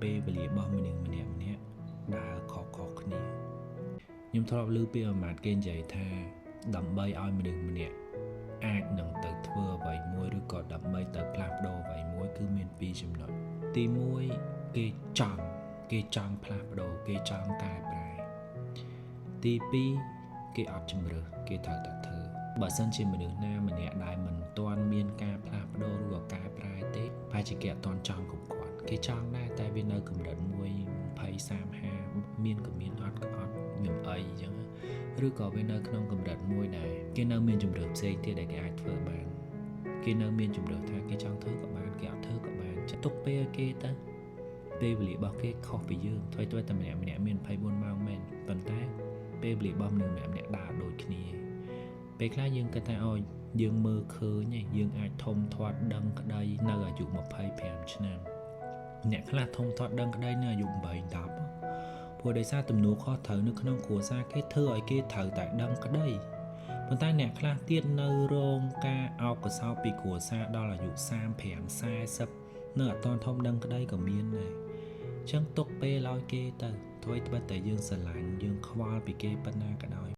ពេលវេលារបស់មនុស្សម្នាក់ម្នាក់ដើរខុសៗគ្នាខ្ញុំធ្លាប់ឮពាក្យមួយម៉ាត់គេនិយាយថាដើម្បីឲ្យមនុស្សម្នាក់អាចនឹងទៅធ្វើអ្វីមួយឬក៏ដើម្បីទៅផ្លាស់ប្ដូរអ្វីមួយគឺមានពីរចំណុចទី1គេចង់គេចង់ផ្លាស់ប្ដូរគេចង់កែប្រែទី2គេអត់ជម្រើសគេត្រូវតែធ្វើបើសិនជាមនុស្សណាម្នាក់ដែលមិនទាន់មានការផ្លាស់ប្ដូរឬក៏កែប្រែទេប្រហែលជាគេអត់ទាន់ចង់គ្រប់គ្រាន់គេចង់ដែរតែវានៅកម្រិតមួយ20 30 50មានក៏មានអត់ក៏អត់មានអីអញ្ចឹងឬក៏វានៅក្នុងកម្រិតមួយដែរគេនៅមានជម្រើសផ្សេងទៀតដែលគេអាចធ្វើបានគេនៅមានជម្រើសថាគេចង់ធ្វើក៏បានគេអត់ធ្វើក៏បានចាត់ទុកពេលឲ្យគេទៅពេលវេលារបស់គេខុសពីយើងថ្មីៗតែម្នាក់ម្នាក់មាន24ម៉ោងមែនប៉ុន្តែពេលវេលារបស់មនុស្សម្នាក់ម្នាក់ដើរដូចគ្នាពេលខ្លះយើងគិតថាអូយើងមើលឃើញឯងយើងអាចធំធាត់ដឹងក្តីនៅអាយុ25ឆ្នាំអ្នកខ្លះធំធាត់ដឹងក្តីនៅអាយុ8 10ព្រោះដោយសារទំនួលខុសត្រូវនៅក្នុងគ្រួសារគេធ្វើឲ្យគេត្រូវតែដឹងក្តីប៉ុន្តែអ្នកខ្លះទៀតនៅរងការអោបកសោបពីគ្រួសារដល់អាយុ35 40នៅអត់ទាន់ធំដឹងក្តីក៏មានដែរអញ្ចឹងទុកពេលឲ្យគេទៅថ្មីត្បិតតែយើងស្រឡាញ់យើងខ្វល់ពីគេប៉ុណ្ណាក៏ដោយ